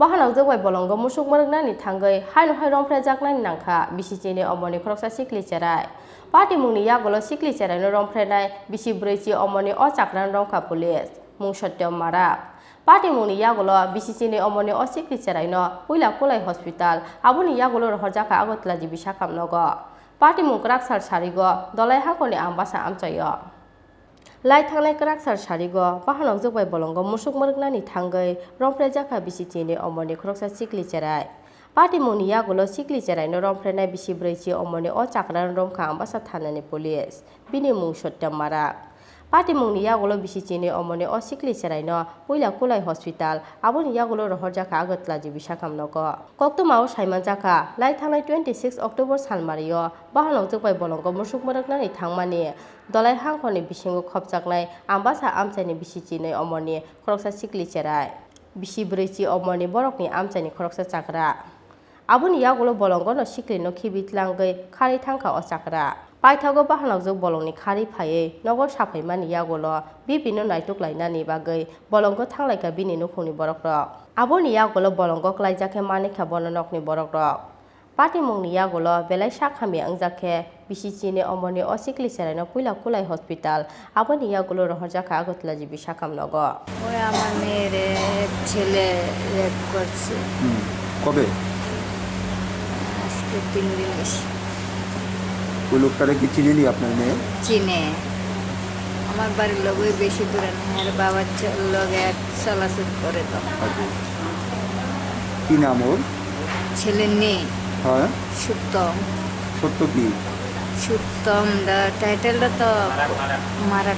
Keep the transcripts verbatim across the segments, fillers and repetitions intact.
Bahanokjwk bai bolongo musuk mwrwknani thangwi haino hai romphraijaknani nangkha bisi chini omorni khoroksa sikli cherai. Patimungni yagulo sikli cheraino romphraiwi bisi bwrwi chi omorni o chakrano romkha police, mung Satyam Marak. Patimungni yagulo bisi chini omorni o sikli cheraino puila Kulai hospital, aboni yagulo rohorjakha Agartala G B sakham nogo. Patimung kwrak sal sarigo Dolai Hangkhorni Ambasa amchaio. Lai thangnai kwrak sal sarigo bahanokjwk bai bolongo musuk mwrwknani thangwi romphraijakha bisi chini omorni khoroksa sikli cherai. Patimungni yagulo sikli cheraino romphrainai bisi bwrwi chi omorni o chakrano romkha Ambasa thanani police. Bini mung Satyam Marak. Patimungni yagulo bisi chini omorni o sikli cheraino puila Kulai hospital, aboni yagulo rohorjakha Agartala G B sakham nogo. Koktwmao saimanjakha, lai thangnai twenty six October salmario bahanokjwk bai bolongo musuk mwrwknani thangmani Dolai Hangkhorni bisingo khopjaknai Ambasa amchaini bisi chinwi omorni khoroksa sikli cherai. Bisi bwrwi chi omorni borokni amchaini khoroksa chakra. Aboni yagulo bolongono siklino khibi tlangwi kharwi thangkha o chakra. Paithago bahanokjwk bolongni kharwi phaiwi nogo saphaimani yagulo bipino naituk lainani bagwi bolongo thanglaikha bini nukhungni borokrok. Aboni yagulo bolongo klaijak khe manikha bono nokni borokrok. Patimungni yagulo belai sak hamya wngjak khe bisi chini omorni o sikli cheraino puila Kulai hospital, aboni yagulo rohorjakha Agartala G B sakham nogo. ওই আমার মেয়েরে এক ছেলে রেপ করছে। হুম। কবে? আজকে তিন দিন হয়েছে। ওই লোকটারে কি চিনেনি আপনার মেয়ে? চিনে। আমার বাড়ির লগেই, বেশি দূরে না। আর বাবার ছে-, লগে এক চলাচল করে তো। আচ্ছা। কি নাম ওর? ছেলের নেই। হ্যাঁ। সত্যম। সত্য কি? সত্যম, দা টাইটেলটা তো মারা।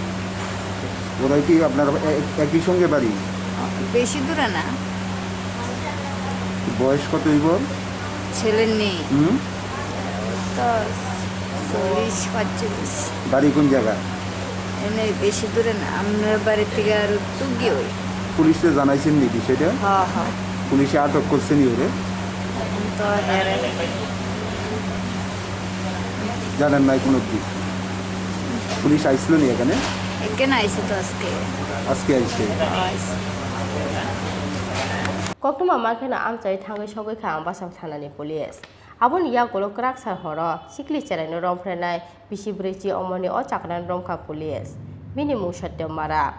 ওরাই কি আপনার এ-, একই সঙ্গে বাড়ি? বেশি দূরে না। বয়স কত হইব? ছেলের নেই। হুম। তো চল্লিশ, পাঁচচল্লিশ। বাড়ি কোন জায়গা? এমনি বেশি দূরে না, আমরা বাড়ি থেকে আর একটু গিয়ে ওই। পুলিশে জানাইছেন নি বিষয়টা? হ্যাঁ, হ্যাঁ। পুলিশে আটক করছেন নি ওরে? এখন তো হেরে। জানেন নাই কোনো দিক? পুলিশ আইছিল নি এখানে? এখানে আইছে তো আজকে। আজকে আইছে? হ্যাঁ, আইছে। Koktwma mankhe no amchai thangwi sogwi kha Ambasa thanani police. Aboni yagulo kwrak sal horo sikli cheraino romphrenai bisi bwrwi chi omorni o chakrano romkha police. Bini mung Satyam Marak.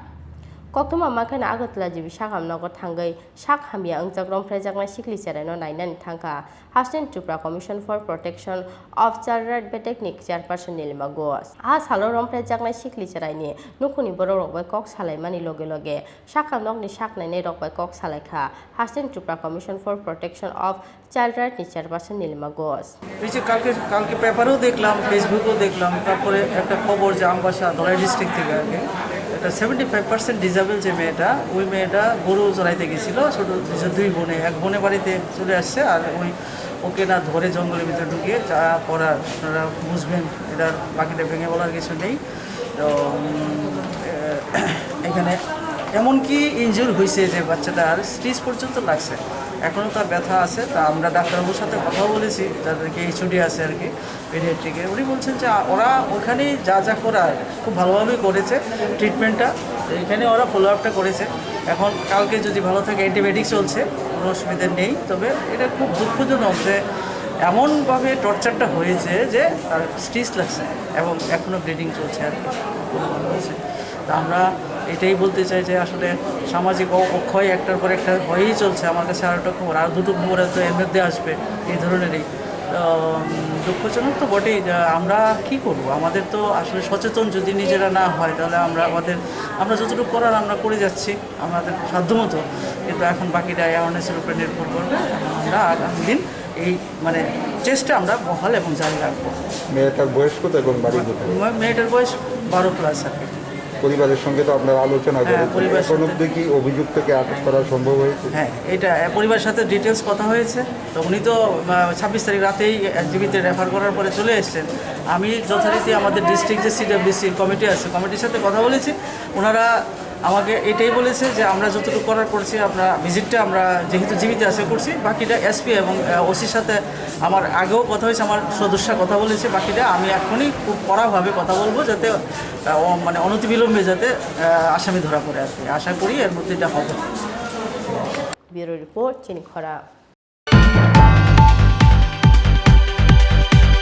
Koktwma mankhe no Agartala G B sakham nogo thangwi sak hamya wngjak romphrejaknai sikli cheraino nainani thangkha Hasteni Tripura Commission for Protection of Child Right Betek ni chairperson Nilima Ghosh. A salo romphrejaknai sikli cheraini nukhungni borok rok bai kok salaimani loge loge sakha nokni sak nainai rok bai kok salaikha Hasteni Tripura Commission for Protection of Child Right ni chairperson Nilima Ghosh. এই যে কালকে, কালকে পেপারেও দেখলাম, ফেসবুকেও দেখলাম, তারপরে একটা খবর যে আমবাসা ধলাই ডিস্ট্রিক্ট থেকে আর কি, একটা সেভেন্টি ফাইভ পার্সেন্ট ডিসেবল যে মেয়েটা, ওই মেয়েটা গরু চড়াইতে গেছিল, ছোট নিজের দুই বোনে, এক বোনে বাড়িতে চলে আসছে, আর ওই ওকে না ধরে জঙ্গলের ভিতরে ঢুকিয়ে যা করার আপনারা বুঝবেন, এটার বাকিটা ভেঙে বলার কিছু নেই। তো উম, এ, এখানে এমনকি ইনজুর হয়েছে যে বাচ্চাটার স্টিচ পর্যন্ত লাগছে, এখনও তার ব্যথা আছে। তা আমরা ডাক্তারবাবুর সাথে কথাও বলেছি, যাদেরকে এইচওডি আছে আর কি, পেডিয়াট্রিকের, উনি বলছেন যে আ, ওরা ওখানেই যা যা করার খুব ভালোভাবেই করেছে ট্রিটমেন্টটা। তো এখানে ওরা ফলো আপটা করেছে। এখন কালকে যদি ভালো থাকে, অ্যান্টিবায়োটিক চলছে, কোনো অসুবিধা নেই। তবে এটা খুব দুঃখজনক যে এমনভাবে টর্চারটা হয়েছে যে তার স্টিচ লাগছে এবং এখনও ব্লিডিং চলছে আর কি। তা আমরা এটাই বলতে চাই যে আসলে সামাজিক অ-, অক্ষয় একটার পর একটা হয়েই চলছে। আমার কাছে আরও একটা খবর, আরও দুটো খবর হয়তো এর মধ্যে আসবে এই ধরনেরই। তো, উম, দুঃখজনক তো বটেই, যে আমরা কি করব, আমাদের তো আসলে সচেতন যদি নিজেরা না হয়, তাহলে আমরা আমাদের, আমরা যতটুকু করার আমরা করে যাচ্ছি আমাদের সাধ্যমতো, কিন্তু এখন বাকিটা অ্যাওয়ারনেসের উপরে নির্ভর করবে। এখন আমরা আগামী দিন এই, মানে, চেষ্টা আমরা বহাল এবং জারি রাখবো। মেয়েটার বয়স কত এবং বাড়ি কোথায়? মে-, মেয়েটার বয়স বারো প্লাস আর কি। পরিবারের সঙ্গে তো আপনারা আলোচনা হ্যাঁ, করেছেন। পরিবারের এখন সাথে অবধি কি অভিযুক্তকে আটক করা সম্ভব হয়েছে? হ্যাঁ, এটা, আহ, পরিবারের সাথে ডিটেলস কথা হয়েছে। তো উনি তো, আহ, ছাব্বিশ তারিখ রাতেই এসজিবিতে রেফার করার পরে চলে এসেছেন। আমি যথারীতি আমাদের ডিস্ট্রিক্ট যে সিডব্লিউসি কমিটি আছে, কমিটির সাথে কথা বলেছি। ওনারা আমাকে এটাই বলেছে যে আমরা যতটুকু করার করছি, আমরা ভিজিটটা আমরা যেহেতু জিবিতে আছে করছি, বাকিটা এসপি এবং, আহ, ওসির সাথে আমার আগেও কথা হয়েছে, আমার সদস্যরা কথা বলেছে, বাকিটা আমি এখনই খুব কড়াভাবে কথা বলবো যাতে, আহ, ও, মানে, অনতিবিলম্বে যাতে, আহ, আসামি ধরা পড়ে আর কি। আশা করি এর মধ্যে এটা হবে। Bureau Report, chini khorang.